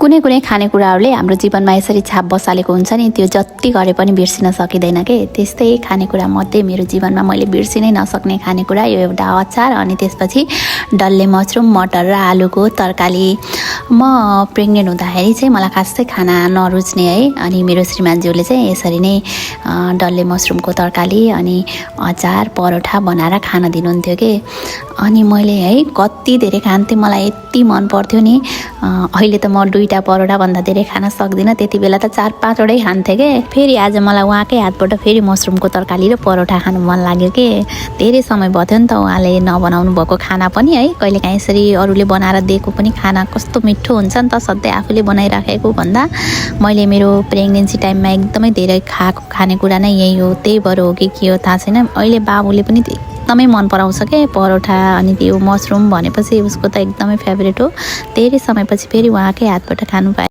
कुनै कुनै खानेकुराहरूले हाम्रो जीवनमा यसरी छाप बसालेको हुन्छ नि, त्यो जति गरे पनि बिर्सिन सकिँदैन के। त्यस्तै खानेकुरा मध्ये मेरो जीवनमा मैले बिर्सिनै नसक्ने खानेकुरा यो एउटा अचार अनि त्यसपछि डल्ले मसरुम मटर र आलुको तरकारी। म प्रेग्नेन्ट हुँदाखेरि चाहिँ मलाई खासै खाना नरुच्ने है, अनि मेरो श्रीमानज्यूले चाहिँ यसरी नै डल्ले मसरुमको तरकारी अनि अचार परोठा बनाएर खान दिनुहुन्थ्यो के। अनि मैले है कति धेरै खान्थेँ, मलाई यति मन पर्थ्यो नि। अहिले त म 2टा परोठा भन्दा धेरै खान सक्दिनँ, त्यति बेला त 4-5वटै खान्थेँ के। फेरि आज मलाई उहाँकै हातबाट फेरि मसरुमको तरकारी र परोठा खानु मन लाग्यो के। धेरै समय भयो नि त उहाँले नबनाउनु भएको खाना पनि है, कहिलेकाहीँ यसरी अरूले बनाएर दिएको पनि खाना कस्तो मिठो हुन्छ नि त, सधैँ आफूले बनाइराखेको भन्दा। मैले मेरो प्रेग्नेन्सी टाइममा एकदमै धेरै खाएको खानेकुरा नै यही हो, त्यही भएर हो कि के हो थाहा छैन। अहिले बाबुले पनि एकदमै मन पराउँछ के परोठा, अनि त्यो मसरुम भनेपछि उसको त एकदमै फेभरेट हो। धेरै समयपछि फेरि उहाँकै हातबाट खानु पाएँ।